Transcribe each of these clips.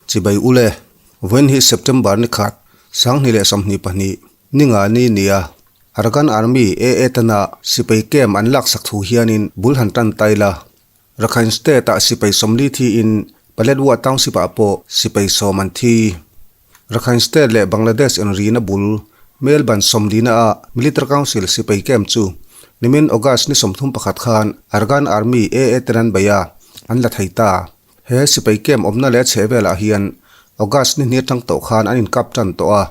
Chibai ule, vawiin hi September ni khat, 2022, ni nga ni nia, Arakan Army AA tana sipai camp an laksak thu hianin bul han tan tai la. Rakhine State ah sipai 40 thiin Paletwa Township ah pawh sipai 10 an thi. Rakhine State leh Bangladesh inrina bul Melban 40 na ah Military Council sipai camp chu nimin August ni 31 khan Arakan Army AA ten an bei a, an la thei ta. He sipai camp awmna leh a chhehvelah hian August ni hnih atang tawh khan an inkap tan tawh a,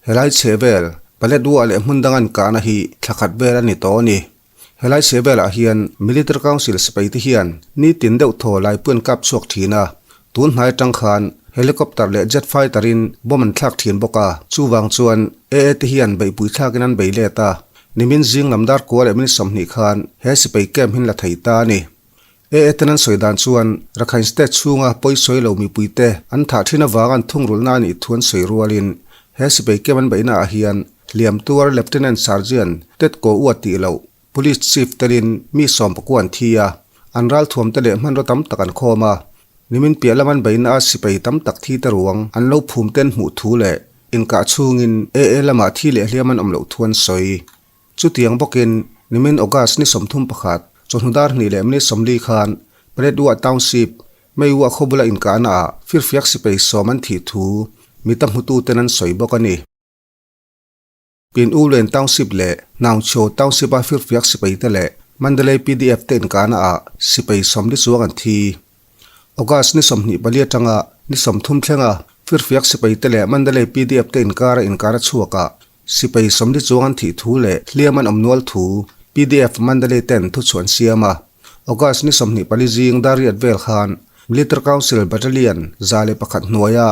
helai chhehvel Paletwa leh hmun dang an kahna hi thla khat vel a ni tawh a ni. Helai chhehvelah hian Military Council sipai te hian nitin deuh thaw laipui an kap chhuak thin a, tun hnai atang khan helicopter leh jet fighter in bomb an thlak thin bawk a, chuvang chuan AA te hian beihpui thlakin an bei let a, nimin zing lam dar kua leh minute 20 khan he sipai camp hin la thei ta a ni. AA ten an sawi dan chuan Rakhine State chhunga pawisawi lo mipuite an thah thin avanga an thungrulhna a nih thu an sawi rualin he sipai camp an beihna ah hian hliam tuar Lieutenant Sergeant Tet Ko Ua tih loh Police Chief telin mi 19 an thi a, an ralthuam te leh hmanraw tam tak an khawm a. Nimin piah lam an beihna a sipai tam tak thi te ruang an lo phum ten hmuh thu leh inkah chhungin AA lamah thi leh hliam an awm loh thu an sawi. Chutiang bawkin nimin August ni 31, chawhnu dar hnih leh minute 40 khan Paletwa Township, Meiwa khaw bula inkahna ah firfiak sipai 10 an thih thu mita hmututen an sawi bawk a ni. Pin U Luen Township leh Naungchio Township a firfiak sipai te leh Mandalay PDF te inkahna ah sipai 40 chuang an thi. August ni 24 atanga ni 30 thlenga firfiak sipai te leh Mandalay PDF te inkara inkara chhuakah Sipai 40 chuang an thih thu leh hliam an awm nual thu PDF Mandalay ten thu chhuah an siam a. August ni 24 zing dar riat vel khan Military Council Battalion 101 hnuaia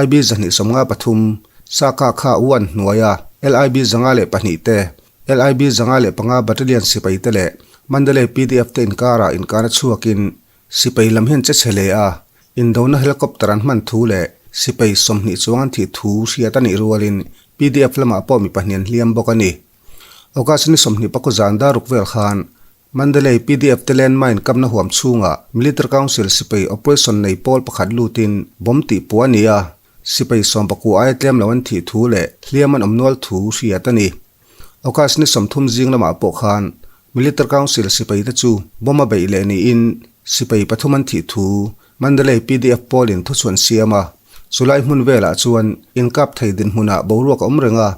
IB 253, Saka kha 1 hnuaia LIB 102 te, LIB 105 Battalion sipai te leh Mandalay PDF te inkara inkara chhuakin sipai lam hian che chhe hle a, indona helicopter an hman thu leh sipai 20 chuang an thih thu hriat a nih rualin PDF lamah pawh mi pahnih an hliam bawk a ni. August ni 24 zan dar ruk vel khan Mandalay PDF te landmine kamna huam chhungah Military Council sipai operation nei pawl pakhat lutin bomb tih puah a ni a, sipai 19 aia tlem lo an thih thu leh hliam an awm nual thu hriat a ni. August ni 30 zing lamah pawh khan Military Council sipai te chu bomb a beih leh niin sipai pathum an thih thu Mandalay PDF pawlin thuchhuan siam a, chulai hmun velah chuan inkap thei dinhmunah boruak a awm reng a,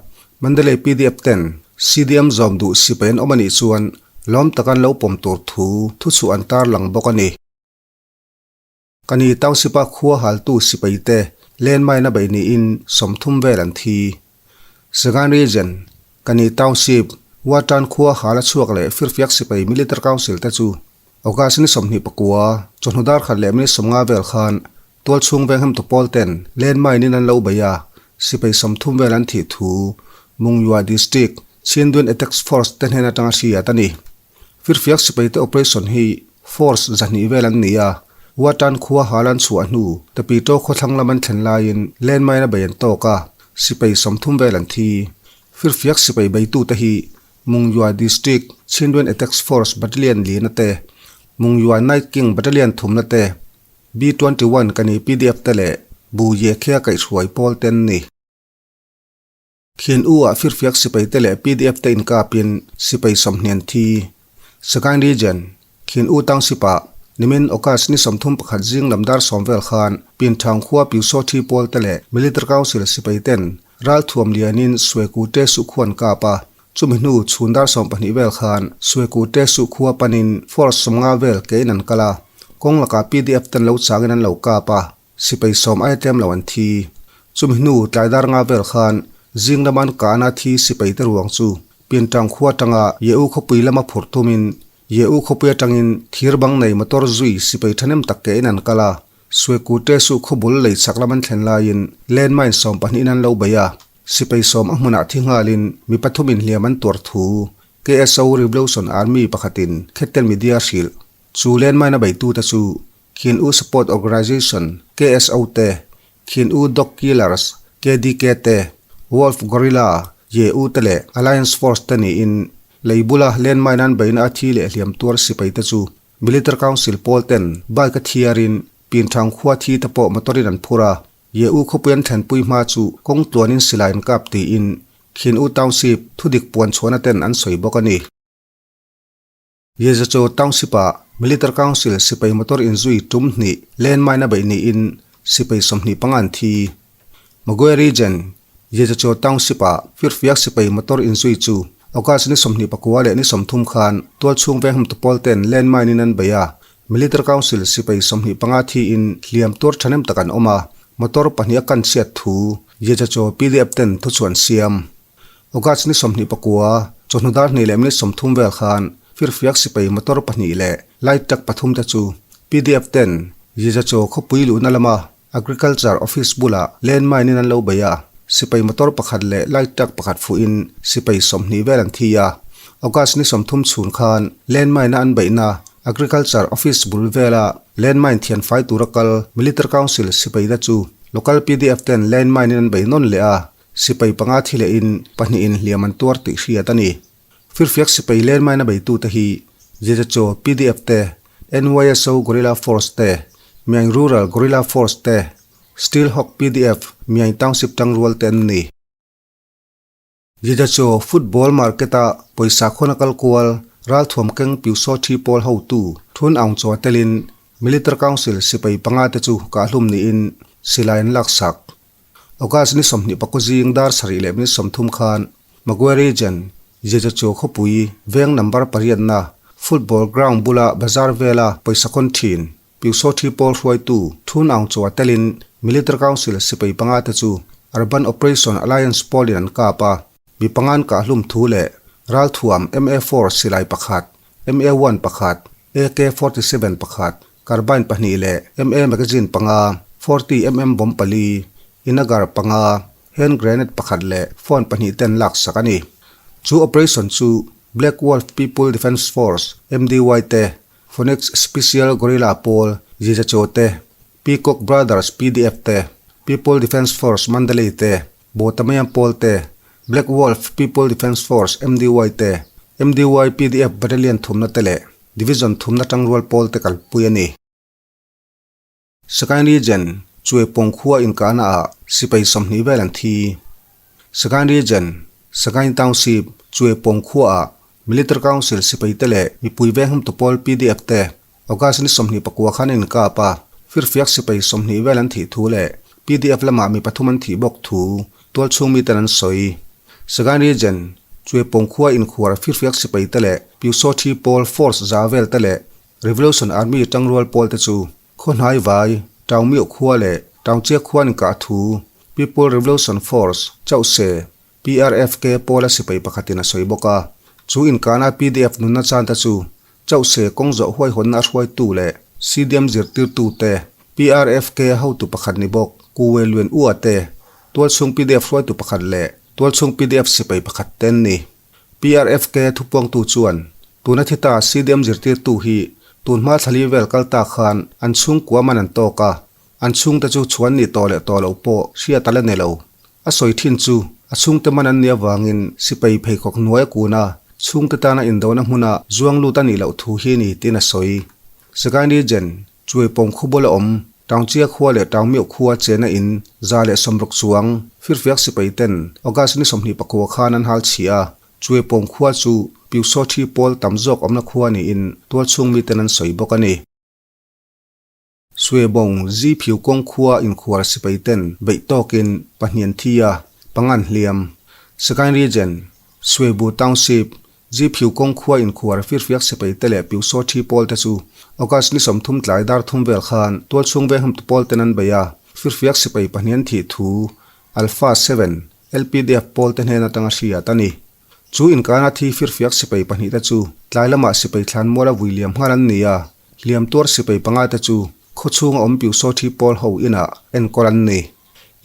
Mandalay PDF ten CDM zawm duh sipai an awm a nih chuan lawm tak an lo pawm tur thu thuchhuah an tarlang bawk a ni. Kani Township-a khua haltu sipai te landmine a beih niin 30 vel an thi. Sagaing Region, Kani Township, Watan khua hal a chhuak leh firfiak sipai Military Council te chu August ni 29, chawhnu dar khat leh minute 50 vel khan tual chhung veng hem tu pawl ten landmine in an lo bei a, sipai 30 vel an thih thu Monywa District, Chindwin Attacks Force te hnen atanga hriat a ni. Firfiak sipai te operation hi force 200 vel an ni a, Watan khua hal an chhuah hnu Tapito khawthlang lam an thlen laiin landmine a bei an tawk a, sipai 30 vel an thi. Firfiak sipai beitu te hi Monywa District, Chindwin Attacks Force Battalion lina te, Monywa Night King Battalion thumna te, B-21 Kani PDF te leh Bu Ye Khia kaihhruai pawl ten ni. Khin U ah firfiak sipai te leh PDF te inkapin sipai 20 an thi. Sagaing Region, Khin U Township ah nimin August ni 31 zing lam dar 10 vel khan Pinthang khua Piusaw thi pawl te leh Military Council sipai ten ralthuam lianin Sueku te su khuan kap a, chumi hnu chhun dar 12 vel khan Sueku te su khua panin force 50 vel kein an kal a, kawng lakah PDF ten lo changin an lo kap a, sipai 10 aia tlem lo an thi. Chumi hnu tlai dar 5 vel khan zing laman kahna thi sipai te ruang chu Pintang khua tanga Ye U khawpui lama phur tumin Ye U khawpui atangin thir bang nei motor zui sipai thanem tak kein an kal a, Sueku te su khawbul lei chak lam an thlen laiin landmine 12 in an lo bei a, sipai 10 a hmunah thi nghalin mi pathumin hliam an tuar thu KSO Revolution Army pakhatin Khetten Media hrilh. Chu landmine a beitu te chu Khin U Support Organization, KSO te, Khin U Dog Killers, KDK te, Wolf Gorilla, Ye U te leh Alliance Force te niin leibula landmine an beina a thi leh hliam tuar sipai te chu Military Council pawl ten bike a thiarin Pinthang khua thi te pawh motorin an phur a. Ye U khawpui an thlenpui hma chu kawng tluanin silai an kap tiin Khin U Township thudik puan chhuahna ten an sawi bawk a ni. Yezacho Township-ah Military Council sipai motor inzui tum hnih landmine a beih niin sipai 25 an thi. Magwe Region, Yezacho Township-ah firfiak sipai motor inzui chu August ni 29 leh ni 30 khan tualchhung vengham tupawl ten landmine in an bei a, Military Council sipai 25 thiin hliam tuar thahnem tak an awm a, motor pahnih a kan chhiat thu Yezacho PDF ten thuchhuah an siam. August ni 29, chawhnu dar hnih leh minute 30 vel khan firfiak sipai motor pahnih leh light truck pathum te chu PDF ten Yezacho khawpui luhna lama Agriculture Office bulah landmine in an lo bei a, sipai motor pakhat leh light truck pakhat fuhin sipai 20 vel an thi a. August ni 30 chhun khan landmine a an beihna Agriculture Office bul vela landmine thianfai tura kal Military Council sipai te chu local PDF ten landmine in an bei nawn leh a, Sipai panga thi lehin pahnihin hliam an tuar tih hriat a ni. Firfiak sipai landmine a beitute hi Jejacho PDF te, NYSO Guerrilla Force te, Myaing Rural Guerrilla Force te, Steel Hawk PDF, Myaing Township tangrual te an ni. Jejacho Football Market-a pawisa khawn a kal kual, ralthuam keng Pyusaw Thi pawl hotu Thun Aung Chaw telin Military Council sipai panga te chu kahhlum niin silai an laksak. August ni 24 zing dar sarih leh minute 30 khan Magwe Region, Jejacho khawpui veng number pariatna football ground bula bazar vela pawisa khawn thin Pyusaw Thi pawl hruaitu Thun Aung Chaw telin Military Council sipai panga te chu Urban Operation Alliance pawlin an kap a, mi pangan kahhlum thu leh ralthuam MA4 silai pakhat, MA1 pakhat, AK47 pakhat, carbine pahnih leh MA magazine panga, 40 mm bomb pali, inagar panga, hand grenade pakhat leh phone pahnih ten laksak a ni. Chu operation chu Black Wolf People Defence Force, MDY te, Phoenix Special Guerrilla pawl, Zizacho te, Peacock Brothers PDF te, People Defence Force Mandalay te, Bawtamayan pawl te, Black Wolf People Defence Force, MDY te, MDY PDF Battalion thumna te leh Division thumna tangrual pawl te kalpui a ni. Sagaing Region, Chuaipawng khua inkahna ah sipai 20 vel an thi. Sagaing Region, Sagaing Township, Chuaipawng khua ah Military Council sipai te leh mipui vengham tu pawl PDF te August ni 29 khan an inkap a, firfiak sipai 20 vel an thih thu leh PDF lamah mi pathum an thih bawk thu tualchhung miten an sawi. Sagaing Region, Chuaipawng khua inkhuar firfiak sipai te leh Pyusaw Thi pawl force za vel te leh Revolution Army tangrual pawl te chu Khawhnai Vai, Taungmioh khua leh Taungchiak khua an inkah thu People Revolution Force, Chauhse, PRFK pawla sipai pakhatin a sawi bawk a, chu inkahna PDF nunna chan te chu Chauhse kawng zawh huaihawnna a hruaitu leh CDM zirtirtu te, PRFK hotu pakhat ni bawk Kuwe Luen Ua te, tualchhung PDF hruaitu pakhat leh tualchhung PDF sipai pakhat te an ni. PRFK thupuangtu chuan tuna thi ta CDM zirtirtu hi tunhma thlali vel kal ta khan an chhungkua man an tawk a, An chhungte chu chhuan nih tawh leh tawh loh pawh hriat a la ni lo. A sawi thin chu a chhungte man an nih avangin sipai pheikhawk hnuai a kun a, chhungte tana indona hmuna zuang lut a nih loh thu hi ni tiin a sawi. Sagaing Region, Chuaipawng khawbul a awm, Taungchia khua leh Taungmioh khua chena in 160 chuang firfiak sipai ten August ni 29 khan an hal chhia a, Chuaipawng khua chu Pyusaw thi pawl tam zawk awmna khua niin tualchhung miten an sawi bawk a ni. Suebawng Zi Phiu kawng khua inkhuar sipai ten beih tawkin pahnih an thi a, panga an hliam. Sagaing Region, Suebu Township, Zi Phiu kawng khua inkhuar firfiak sipai te leh Pyusaw thi pawl te chu August ni 30 tlai dar thum vel khan tualchhung vengham tu pawl ten an bei a, firfiak sipai pahnih an thih thu Alpha 7, LPDF pawl te hnen atanga hriat a ni. Chu inkana thi firfiak sipai pahnih te chu tlai lamah sipai thlan muala vui liam nghal an ni a, hliam tuar sipai panga te chu khawchhunga awm Pyusaw thi pawl ho inah enkawl an ni.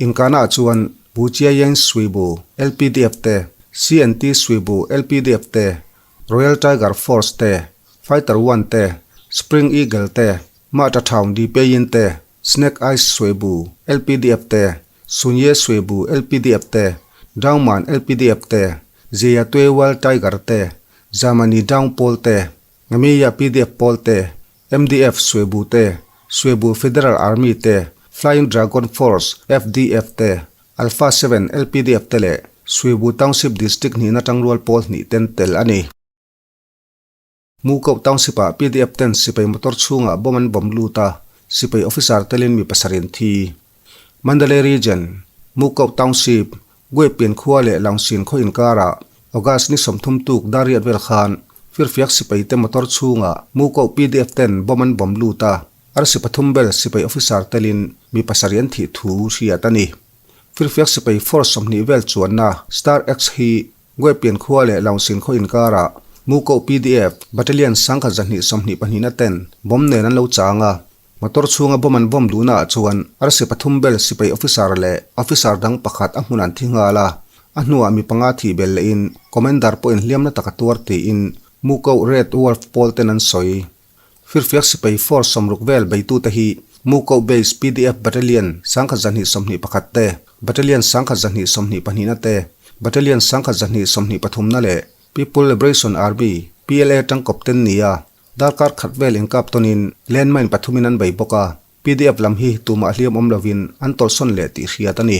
Inkana ah chuan Buchiayen Suibu LPDF te, CNT Suibu LPDF te, Royal Tiger Force te, Fighter One te, Spring Eagle te, Mah Ta Thaung Dipeyin te, Snake Eyes Suibu LPDF te, Sunye Suibu LPDF te, Daungman LPDF te, Zeyatwe Wild Tiger te, Zamani Daung pawl te, Ngamiya PDF pawl te, MDF Suibu te, Suibu Federal Army te, Flying Dragon Force, FDF, te, Alpha Seven, LPDF, te leh Suibu Township District hnihna tangrual pawl hnih ten tel a ni. Mukoh Township-ah pdf ten sipai motor chhungah bomb an bomb lut a, sipai officer telin mi pasarih an thi. Mandalay Region, Mukoh Township, Guepian khua leh Laungsin khaw inkarah August ni 30 tuk dar riat vel khan firfiak sipai te motor chhungah Mukoh pdf ten bomb an bomb lut a, arsi pathum vel sipai officer telin mi pasarih an thih thu hriat a ni. Firfiak sipai force 20 vel chuanna Star X hi Guepian khua leh Laungsin khaw inkarah Mukoh pdf Battalion 1222 na ten bomb nen an lo chang a. Motor chhunga bomb an bomb duhnaah chuan arsi pathum bel sipai officer leh officer dang pakhat a hmun an thi nghal a. A hnuah mi panga thih bel lehin Commander pawhin hliamna taka tuar tiin Mukoh Red Wolf pawl ten an sawi. Firfiak sipai force 60 vel beitute hi Mukoh Base pdf Battalion 1221 te, Battalion 1222 na te, Battalion 1223 na leh People Liberation Army, PLA, tangkawp ten ni a, darkar khat vel inkap tawnin landmine pathumin an bei bawk a, pdf lam hi tumah hliam awm lovin an tawlhsawn leh tih hriat a ni.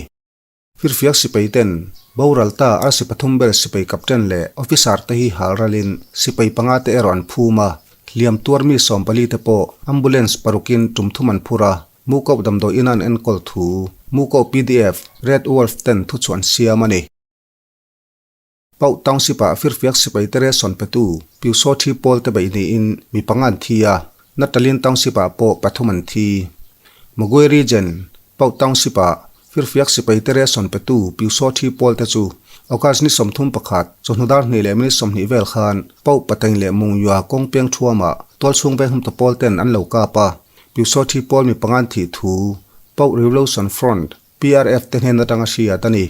Firfiak sipai ten boral ta arsi pathum ber sipai captain leh officer te hi hal ralin sipai panga te erawh an phum a, hliam tuar mi 14 te pawh ambulance parukin tum thum an phur a, Mukoh damdawi ina an enkawl thu Mukoh pdf Red Wolf ten thu chu an siam a ni. Pauh Township-ah firfiak sipai te ration petu Pyusawthi pawl te beih niin mi panga an thi a, Natalin Township-ah pawh pathum an thi. Magway Region, Pauh Township-ah firfiak sipai te ration petu Pyusawthi pawl te chu August ni 31, chawhnu dar hnih leh minute 20 vel khan Pauh Patain leh Mungyua kawng peng thuamah tualchhung veng humta pawl ten an lo kap a, Pyusawthi pawl mi panga an thih thu Pauh Revolution Front, PRF, te hnen atanga hriat a ni.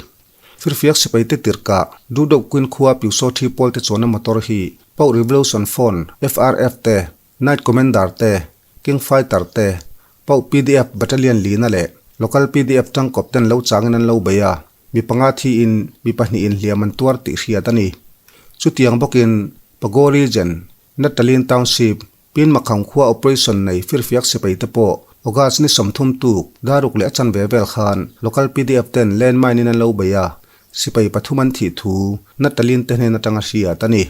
Firfiak sipai te tirhkah Dudok Queen khua Pyusawthi pawl te chuanna motor hi Pauh Revolution Front, FRF, te, Night Commander te, King Fighter te, Pauh pdf Battalion lina leh Local pdf tangkawp ten lo changin an lo bei a, mi panga thiin mi pahnihin hliam an tuar tih hriat a ni. Chutiang bawkin Pago Region, Natalin Township, Pin Makham khua operation nei firfiak sipai te pawh August ni 30 tuk daruk leh a chanve vel khan local pdf ten landmine in an lo bei a, sipai pathum an thih thu Natalin te hnen atanga hriat a ni.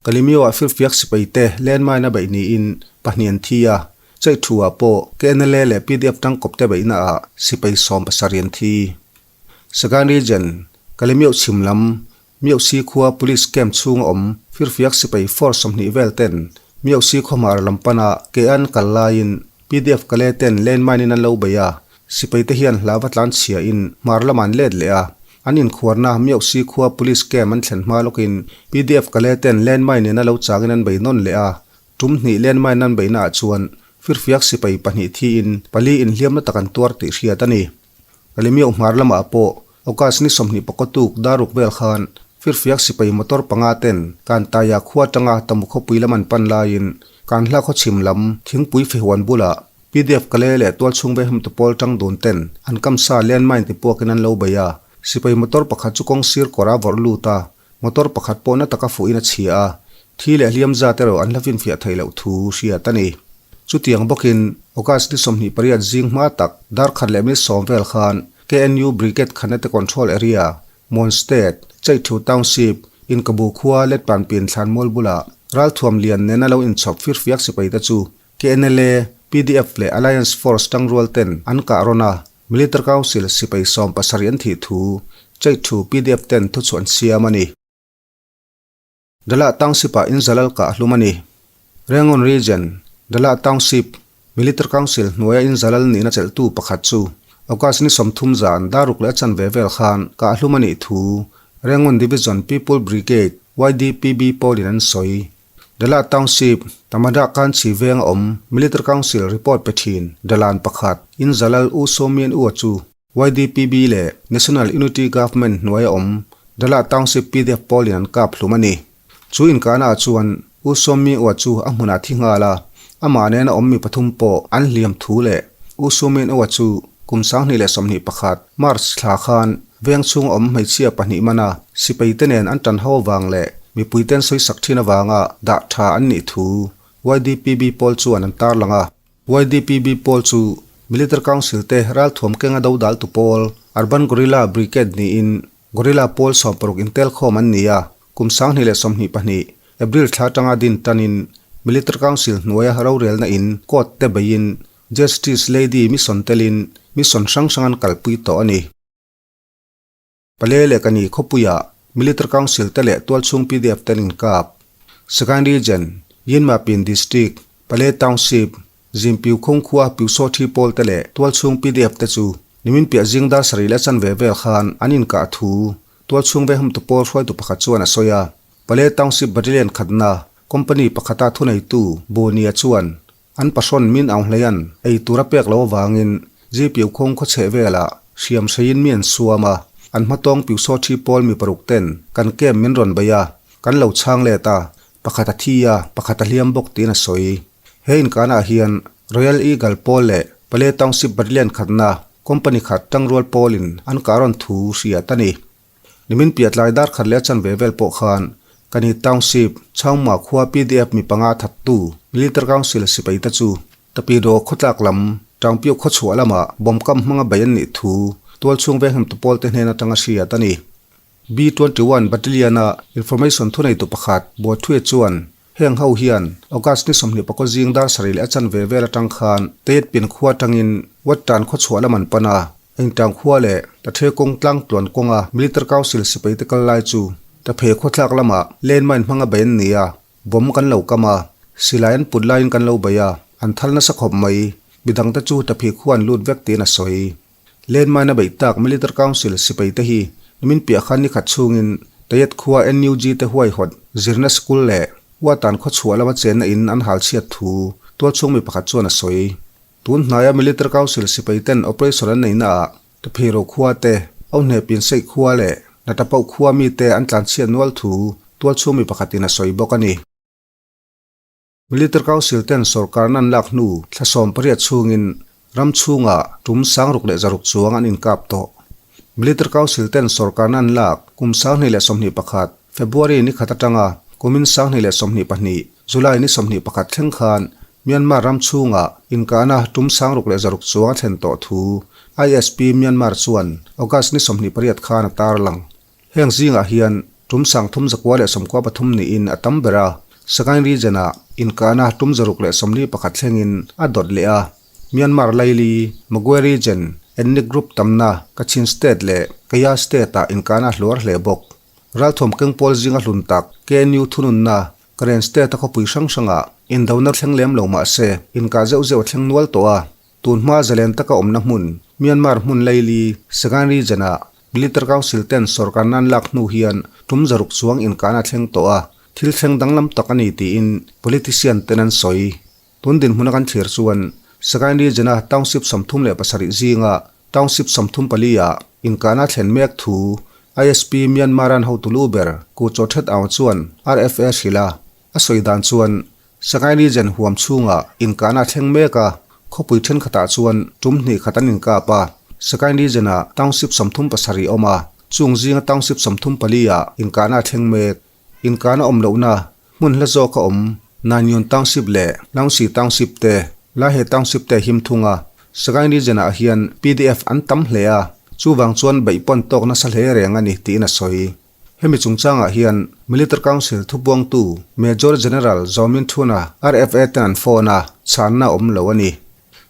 Kalemyo-ah firfiak sipai te landmine a beih niin pahnih an thi a, chei thu-ah pawh KNLA leh pdf tangkawp te beihna ah sipai 17 an thi. Sagaing Region, Kalemyo chhim lam Miohsi khua Police Camp chhunga awm firfiak sipai force 20 vel ten Miohsi khaw hmar lam pana ke an kal laiin pdf kale ten landmine in an lo bei a, sipai te hian hlava tlan chhia in hmar lamah an let leh a, an inkhuarna Miohsi khua Police Camp an thlen hma lawkin pdf kale ten landmine in a lo changin an bei nawn leh a, tum hnih landmine an beihna ah chuan firfiak sipai pahnih thiin pali inhliamna tak an tuar tih hriat a ni. Kalemyo hmar lamah pawh August ni 20 tuk daruk vel khan firfiak sipai motor panga ten Kantaya khua atanga Tamu khawpui lam an pan laiin Kanhla khaw chhim lam thingpui fehuan bulah pdf kale leh tualchhung ve humtu pawl tang dun ten an kamsa landmine ti puakin an lo bei a, sipai motor pakhat chu kawng sir kawr a vawrh lut a, motor pakhat pawh na taka fuhin a chhia a, thi leh hliam zat erawh an la finfiah theih loh thu hriat a ni. Chutiang bawkin August ni 28 zing hma tak dar khat leh minute 10 vel khan KNU Brigade khatna te control area, Mon State, Chaithu Township, Inkabu khua Letpanpin thlanmual bulah ralthuam lian nena lo inchhawp firfiak sipai te chu KNLA, pdf leh Alliance Force tangrual ten an kah rawn a, Military Council sipai 17 an thih thu Chaithu pdf ten thu chu an siam a ni. Dala Township-ah in zalal kah hlum a ni. Rangoon Region, Dala Township, Military Council hnuaia in zalal nihna chelhtu pakhat chu August ni 30 zan daruk leh a chanve vel khan kah hlum a nih thu Rangoon Division People Brigade, YDPB, pawlin an sawi. Dala Township, Tamada Kanchi venga awm Military Council report pe thin Dalan pakhat in zalal U Sawmian Ua chu YDPB leh National Unity Government hnuaia awm Dala Township pdf pawlin an kap hlum a ni. Chu inkahnaah chuan U Sawmi Ua chu a hmunah thi nghal a, amah nena awm mi pathum pawh an hliam thu leh U Sawmi Ua chu kum 2021 March thla khan veng chhunga awm hmeichhia pahnih mana sipai te nen an tan ho avang leh mipui ten sawisak thin avanga dah tha an nih thu YDPB pawl chuan an tarlang a. YDPB pawl chu. Military Council te ralthuam kenga dodaltu pawl, Urban Guerrilla Brigade niin Guerrilla pawl 16 intelkhawm an ni a, kum 2022, April thla atanga din tanin Military Council hnuaia rorelna in court te beiin Justice Lady mission telin mission hrang hrang an kalpui tawh a ni. Pale leh Kani khawpuiah Military Council te leh tualchhung pdf ten inkap. Sagaing Region, Yinmapin District, Pale Township, Zimpiu Khawngkhua Piusawthi pawl te leh tualchhung pdf te chu nimin piah zing dar sarih leh chanve vel khan an inkah thu tualchhung vehumtu pawl hruaitu pakhat chuan a sawi a. Pale Township Battalion khatna company pakhata thuneitu Bonia chuan An pahrawn min aung hleian ei tur a pek lo avangin Zipio khawng khaw chheh velah hriam hreiin mi an suam a, an hmatawng Piusaw thi pawl mi paruk ten kan camp min rawn bei a, kan lo chhang let a, pakhat a thi a, pakhat a hliam bawk tiin a sawi. He inkanah hian Royal Eagle pawl leh Pale Township Battalion khatna company khat tangrual pawlin an kah rawn thu hriat a ni. Nimin piah tlai dar khat leh a chanve vel pawh khan Kani Township, Chhangma khua pdf mi panga thattu Military Council sipai te chu Tapidaw khawtlak lam Tangpiau khawchhuah lamah bomb kam hmanga bei an nih thu tualchhung venghimtu pawlte hnen atanga hriat a ni. B-21 Battalion-a information thuneitu pakhat Buathuia chuan Heng ho hian August ni 24 zing dar sarih leh a chanve vel atang khan Tayetpin khua atangin Wattan khaw chhuah lam an pan a, Engtang khua leh Tathe kawng tlang tluan kawnga Military Council sipai te kal lai chu Taphe khawthlak lamah landmine hmanga bei an ni a, bomb kan lo kam a, silai an put laiin kan lo bei a, an thal nasa khawp mai, midangte chu Taphe khua an lut vek tiin a sawi. Landmine a beih tak Military Council sipai te hi nimin piah khan ni khat chhungin Tayet khua NUG te huaihawt zirna school leh Watan khaw chhuah lama chenna in an hal chhiat thu tualchhung mi pakhat chuan a sawi. Tun hnaia Military Council sipai ten operation an neihna ah Taphero khua te, Auhne Pinseih khua leh Natapauh khua mi te an tlanchhiat nual thu tualchhung mi pakhatin a sawi bawk a ni. Military Council ten sorkarna an lak hnu thla 18 chhungin ram chhungah tum 606 chuang an inkap tawh. Military Council ten sorkarna an lak kum 2021 February ni khat atanga kumin 2022 July ni 21 thleng khan Myanmar ram chhungah inkahna tum 606 chuang a thlen tawh thu ISP Myanmar chuan August ni 28 khan a tarlang. Heng zingah hian tum 3393 niin a tam ber a, Sagaing Region-ah inkahna tum 641 thlengin a dawt leh a. Myanmar laili, Magway Region, ethnic group tamna Kachin State leh Kayah State-ah inkahna a hluar hle bawk. Ralthuam keng pawl zinga hlun tak KNU thununna Karen State-a khawpui hrang hrangah indona thleng lem lo mah se inkah zeuh zeuh a thleng nual tawh a. Tun hma zalen taka awmna hmun, Myanmar hmun laili, Sagaing Region-ah Military Council ten sorkarna an lak hnu hian tum 600 chuang inkahna a thleng tawh a, thil thleng danglam tak a ni tiin politician ten an sawi. Tun dinhmuna kan thlir chuan Sagaing Region-a Township 37 zinga Township 34 ah inkahna a thlen mek thu ISP Myanmar-an hotu lu ber Ku Chaw Thet Aung chuan RFA hrilh a, a sawi dan chuan Sagaing Region huam chhungah inkahna a thleng mek a, khawpui thenkhatah chuan tum hnih khat an inkap a. Sagaing Region-ah Township 37 a awm a, chung zinga Township 34 ah inkahna a thleng mek. Inkahna awm lohna hmun hla zawk a awm Nanyun Township leh Laungsi Township te, Lahe Township te a him thung a. Sagaing Region-ah hian pdf an tam hle a, chuvang chuan beih pawn tawk nasa hle reng a ni tiin a sawi. Hemi chungchangah hian Military Council thubuangtu Major General Zaw Min Thuna RFA ten an phone a, chhanna a awm lo a ni.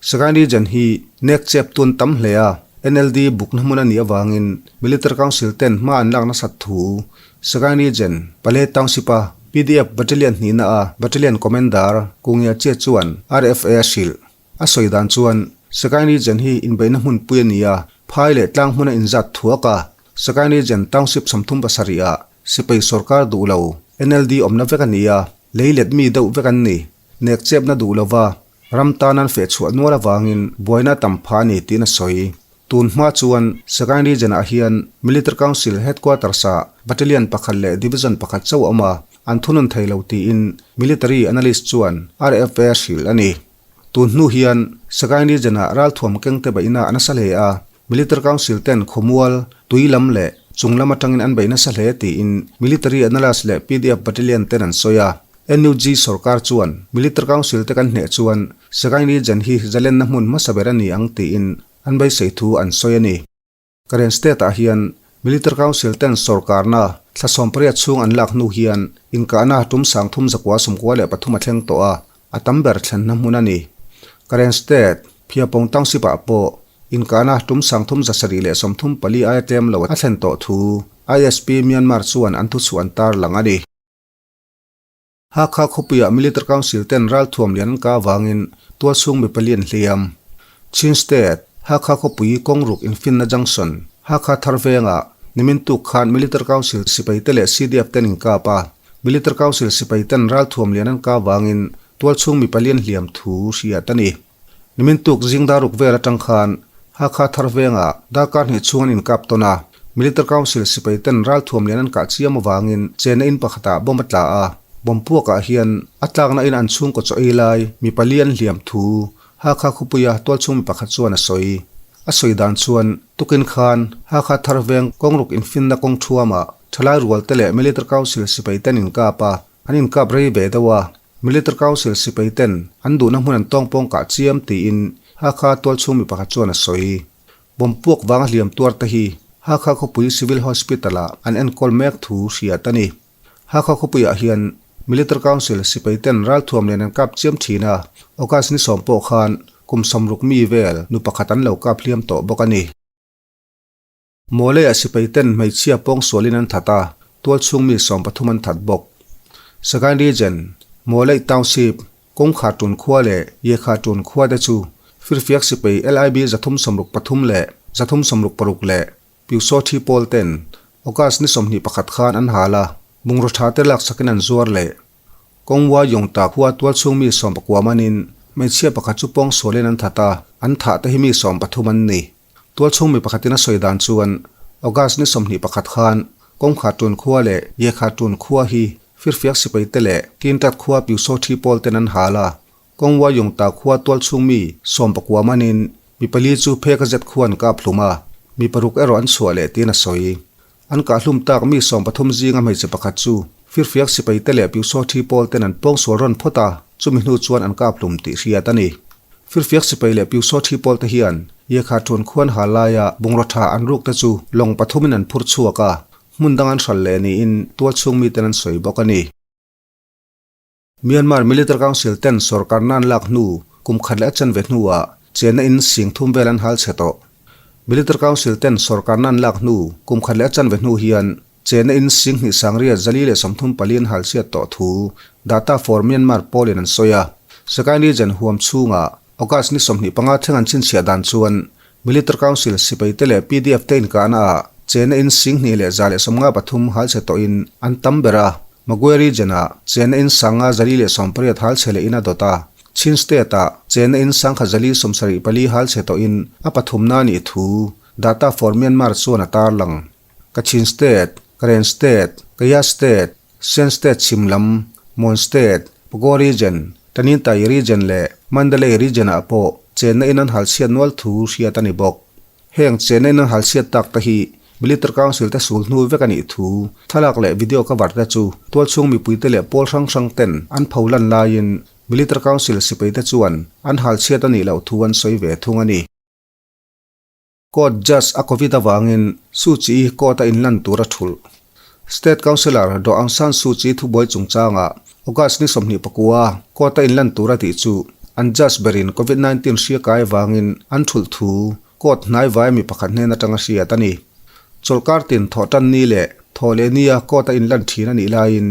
Sagaing Region hi nek chep tun tam hle a, NLD bukna hmun a nih avangin Military Council ten hma an lak nasat thu Sagaing Region, Pale Township-a pdf Battalion hnihna a Battalion Commander Kungia Che chuan RFA a hrilh. A sawi dan chuan, Sagaing Region hi inbeihna hmunpui a ni a, phai leh tlang hmuna inzat thuak a, Sagaing Region Township 37 ah sipai sorkar duh lo, NLD awmna vek a ni a, lei let mi deuh vek an ni. Nek chepna duh lova ram tan an feh chhuah nual avangin buaina a tam phah a ni tiin a sawi. Tun hma chuan Sagaing Region ah hian Military Council Headquarters ah Battalion pakhat leh Division pakhat chauh a awm a, an thunun thei lo tiin Military Analyst chuan RFA hrilh a ni. Tun hnu hian Sagaing Region-ah ralthuam kengte beihna a nasa hle a, Military Council ten khawmual, tui lam leh chung lam atangin an bei nasa hle tiin Military Analyst leh pdf Battalion ten an sawi a. NUG sorkar chuan Military Council te kan hneh chuan Sagaing Region hi zalenna hmun hmasa ber a ni ang tiin an beisei thu an sawi a ni. Karen State-ah hian Military Council ten sorkarna thla 18 chhung an lak hnu hian inkahna tum 3393 a thleng tawh a, a tam ber thlenna hmun a ni. Karen State, Phiapong Township-ah pawh inkahna tum 3734 aia tlem lo a thlen tawh thu ISP Myanmar chuan an thuchhuah an tarlang a ni. Hakha khawpuiah Military Council ten ralthuam lian an kah avangin tualchhung mi pali an hliam. Chin State, Hakha khawpui kawngruk infinna junction, Hakha thar vengah nimin tuk khan Military Council sipai te leh CDF ten inkap a. Military Council sipai ten ralthuam lian an kah avangin tualchhung mi pali an hliam thu hriat a ni. Nimin tuk zing daruk vel atang khan Hakha thar vengah darkar hnih chhung an inkap tawn a, Military Council sipai ten ralthuam lian an kah chiam avangin chenna in pakhatah bomb a tla a, bomb puakah hian a tlakna in an chhungkaw chaw ei lai mi pali an hliam thu Hakha khawpuia tualchhung mi pakhat chuan a sawi. A sawi dan chuan tukin khan Hakha thar veng kawngruk infinna kawng thuamah thalai rual te leh Military Council sipai ten inkap a, An inkap rei ve deuh a, Military Council sipai ten an duhna hmun an tawngpawng kah chiam tiin Hakha tualchhung mi pakhat chuan a sawi. Bomb puak vanga hliam tuar te hi Hakha khawpui Civil Hospital ah an enkawl mek thu hriat a ni. Hakha khawpuiah hian Military Council sipai ten ralthuam nen an kap chiam thin a, August ni sawm pawh khan kum 60 mi vel nu pakhat an lo kap hliam tawh bawk a ni. Mawleiah sipai ten hmeichhia pawng sualin an that a, tualchhung mi 13 an that bawk. Sagaing Region, Mawleih Township, Kawngkhar Tun khua leh Yekha Tun khua te chu Firfiak sipai LIB 363 leh 366 leh Pyusawthi pawl ten August ni 21 khan an hal a, bungraw tha te laksakin an zuar leh. Kawngwa Yongta khua tualchhung mi 19 manin hmeichhia pakhat chu pawng sualin an that a, an thah te hi mi 13 an ni. Tualchhung mi pakhatin a sawi dan chuan August ni 21 khan Kawngkhar Tun khua leh Yekhar Tun khua hi Firfiak sipai te leh Tintat khua Pyusawthi pawl ten an hal a, Kawngwa Yongta khua tualchhung mi 19 manin mi pali chu phek a zet khua an kap hlum a, mi paruk erawh an chhuah leh tiin a sawi. An kah hlum tak mi 13 zinga hmeichhe pakhat chu Firfiak sipai te leh Pyusawthi pawl ten an pawngsual rawn phawt a, chumi hnu chuan an kap hlum tih hriat a ni. Firfiak sipai leh Pyusawthi pawl te hian Yekha Tun khuan hal laia bungraw tha an ruk te chu lawng pathumin an phur chhuak a, hmun dang an hral leh niin tualchhung miten an sawi bawk a ni. Myanmar Military Council ten sorkarna an lak hnu kum khat leh a chanve hnuah chenna in sing thum vel an hal chhe tawh. Military Council ten sorkarna an lak hnu kum khat leh a chanve hnu hian chenna in sing hnih sangriat 434 an hal chhiat tawh thu Data for Myanmar pawlin an sawi a. Sagaing Region huam chhungah August ni 25 thleng an chhinchhiah dan chuan Military Council sipai te leh PDF te inkahna ah chenna in 2153 hal chhe tawhin an tam ber a, Magwe Region ah chenna in 5480 hal chhe leh in a dawt a, Chin State ah chenna in 1174 hal chhe tawhin a pathumna a nih thu Data for Myanmar chuan a tarlang. Kachin State, Karen State, Kayah State, Shan State chhim lam, Mon State, Pago Region, Tanintharyi Region leh Mandalay Region ah pawh chenna in an hal chhiat nual thu hriat a ni bawk. Heng chenna in an hal chhiat tak te hi Military Council te sul hnu vek a nih thu thlalak leh video cover te chu tualchhung mipui te leh pawl hrang hrang ten an pho lan laiin Military Council sipai te chuan an hal chhiat a nih loh thu an sawi ve thung a ni. Court Judge a Covid avangin Suu Kyi court a inlan tur a thulh. State Counsellor Daw Aung San Suu Kyi thubuai chungchangah August ni 29 court a inlan tur a tih chu an judge berin Covid 19 hria kai avangin an thulh thu court hnai vai mi pakhat hnen atanga hriat a ni. Chawlhkar tin thawh tan ni leh thawh leh nia court a inlan thin a nih laiin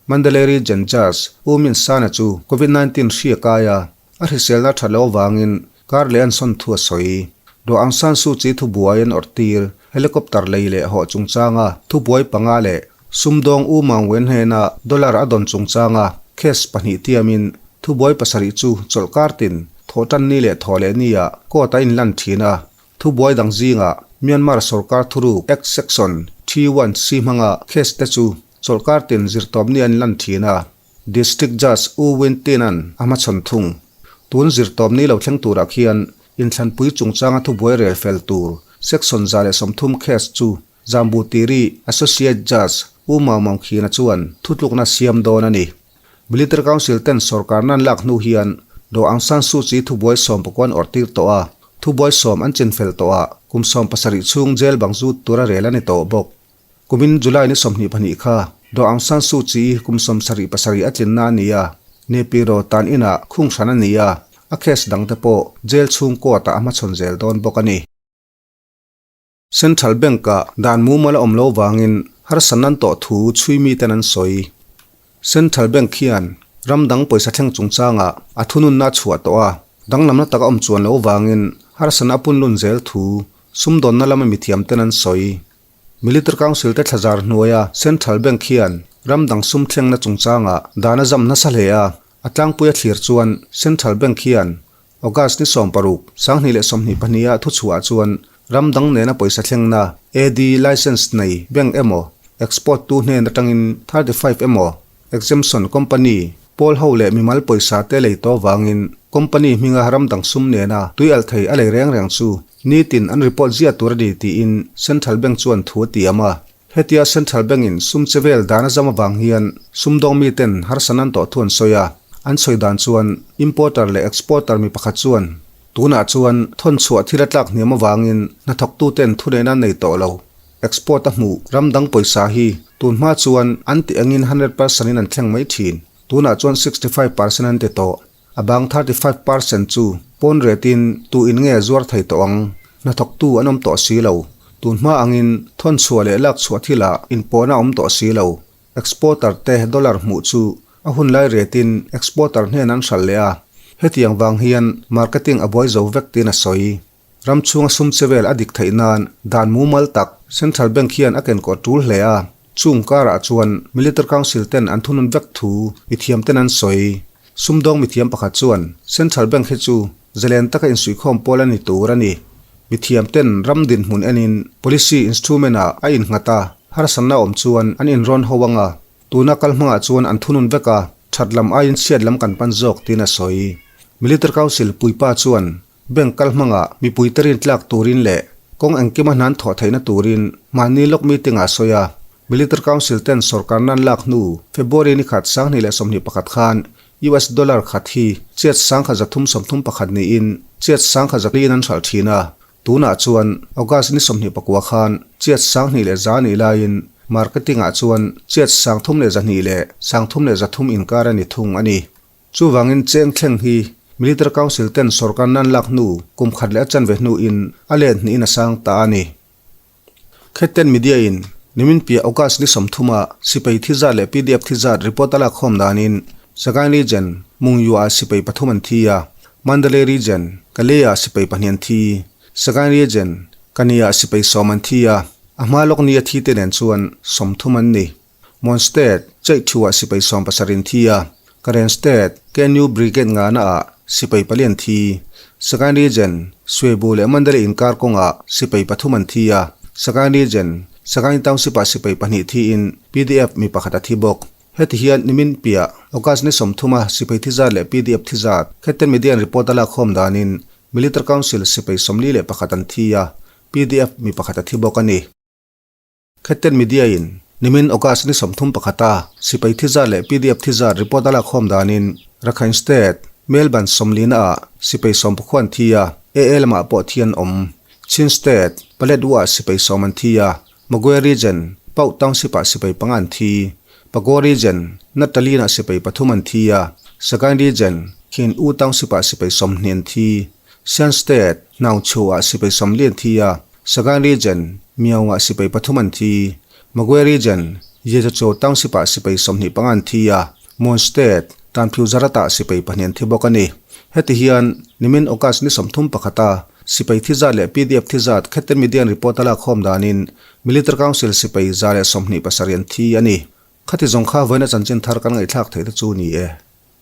Mandalay Region Judge U Myint San-a chu Covid 19 hria kai a A hriselna tha lo avangin kar leh an sawn thu a sawi. Daw Aung San Suu Kyi thubuai an awrh tir, helicopter lei leh hawh chungchanga thubuai panga leh sumdawng U Maung Wen hnena dollar a dawn chungchanga case pahnih tiamin thubuai pasarih chu chawlh kar tin thawh tan ni leh thawh leh nia court a inlan thin a. Thubuai dang zingah Myanmar sorkar thuruk Act Section 31C hmanga case te chu chawlh kar tin zirtawp ni a inlan thin a. District Judge U Win Tin-a'n a hmachhawn thung. Tun zirtawp ni lo thleng turah khian inthlanpui chungchanga thubuai rel fel tur Section 130 case chu Jambu Tiri Associate Judge U Mau Maung Khina chuan thutlukna siam dawn a ni. Military Council ten sorkarna an lak hnu hian Daw Aung San Suu Kyi thubuai sawmpakua an awrh tir tawh a, thubuai sawm an chinfel tawh a, kum 70 chhung jail bang zut tura rel a ni tawh bawk. Kumin July ni 22 kha Daw Aung San Suu Kyi kum 77 a tlinna a ni a, Naypyidaw tan inah khung hran a ni a, a case dangte pawh jail chhung court ah a hmachhawn zel dawn bawk a ni. Central Bank-ah dan mumal a awm lo vangin harsatna an tawh thu chhui miten an sawi. Central Bank hian ram dang pawisa thleng chungchangah a thununna a chhuah tawh a, danglamna tak a awm chuan lo vangin harsatna a punlun zel thu sumdawnna lama mithiamten an sawi. Military Council te thlazar hnuaia Central Bank hian ram dang sum thlengna chungchangah dan a zam nasa hle a, a tlangpui a thlir chuan Central Bank hian August ni 16, 2022 ah thuchhuah chuan ram dang nena pawisa thlengna, AD, licence nei bank emaw, export tu hnen atangin 35 emaw, exemption company, pawl ho leh mimal pawisa te lei tawh vangin company hminga ram dang sum nena tui alh thei a lei reng reng chu nitin an report ziah tur a ni tiin Central Bank chuan thu a tiam a. Hetia Central Bank-in sum che vel dan a zam avang hian sumdawng miten harsatna an tawh thu an sawi a, an sawi dan chuan importer leh exporter mi pakhat chuan tunah chuan thawn chhuah thil a tlak hniam avangin hnathawktuten thuneihna an nei tawh lo. Export a hmuh ram dang pawisa hi tun hma chuan an tih angin 100% in an thleng mai thin, tunah chuan 65% an ti tawh. A bang 35% chu pawn retin tu in nge zuar thei tawh ang? Hnathawktu an awm tawh si lo. Tun hma angin thawn chhuah leh lak chhuah thilah inpawhna a awm tawh si lo. Exporter te dollar hmuh chu a hun lai retin exporter hnen an hralh leh a. Hetiang vang hian marketing a buai zo vek tiin a sawi. Ram chhunga sum che vel a dik theih nan dan mumal tak Central Bank hian a kenkawh tul hle a, chung karah chuan Military Council ten an thunun vek thu mithiam ten an sawi. Sumdawng mithiam pakhat chuan Central Bank hi chu zalen taka insuihkhawm pawl a ni tur a ni. Mithiam ten ram dinhmun enin policy instrument ah a innghat a, harsatna awm chuan an inrawn ho ang a, tuna kal hmangah chuan an thunun vek a, that lam aiin chhiat lam kan pan zawk tiin a sawi. Military Council puipa chuan Bank kal hmangah mipui te rintlak turin leh kawng engkima hnan thawh theihna turin mahni lawk meeting ah sawi a, Military Council ten sorkarna an lak hnu February ni khat 2021 khan US dollar khat hi chiat 1331 niin chiat 1004 in an hralh thin a, tunah chuan August ni 29 khan chiat 2100 nih laiin marketing ah chuan chiat 3200 leh 3300 inkar a ni thung a ni. Chuvangin cheng thleng hi Military Council ten sorkar nan lak hnu kum khat leh a chanve hnuin a let hnihin a sang ta a ni. Khetten Media in nimin piah August ni 30 ah sipai thi zat leh pdf thi zat report a lak khawm danin Sagaing Region, Mungyu ah sipai pathum an thi a, Mandalay Region, Kalay ah sipai pahnih an thi, Sagaing Region, Kani ah sipai sawm an thi a, a hma lawk ni a thi te nen chuan 30 an ni. Mon State, Cheihchhuah sipai 70 in thi a, Karen State, KNU Brigade ngana ah sipai pali an thi. Sagaing Region, Swebu leh Mandalay inkar kawngah sipai pathum an thi a, Sagaing Region, Sagaing Township ah sipai pahnih thiin pdf mi pakhat a thi bawk. Heti hian nimin piah August ni 30 a sipai thi zat leh pdf thi zat Khetten Media in report a lakkhawm danin Military Council sipai 41 an thi a, pdf mi pakhat a thi bawk a ni. Khetten Media in nimin August ni 31 a sipai thi zat leh pdf thi zat report a lakkhawm danin Rakhine State, Melbourne sawmlina ah sipai sawmpakua an thi a, AA lamah pawh thi an awm. Chin State, Paletwa ah sipai sawm an thi a, Magwe Region, Pauk Township ah sipai panga an thi. Pago Region, Natalin ah sipai pathum an thi a, Sagaing Region, Khin U Township ah sipai 20 an thi. Shan State, Hnaungchhu ah sipai 40 an thi a, Sagaing Region, Myaung-ah sipai pathum an thi. Magwe Region, Yezacho Township-ah sipai 25 an thi a, Mon State, Tanphiu Zarat-ah sipai pahnih an thi bawk a ni. Heti hian, nimin August ni 31 a sipai thi zat leh pdf thi zat Khetten Media-in report a lakkhawm danin Military Council sipai 127 an thi a ni. Khati zawng kha vawiina chanchin thar kan ngaihthlak theih te chu ni e.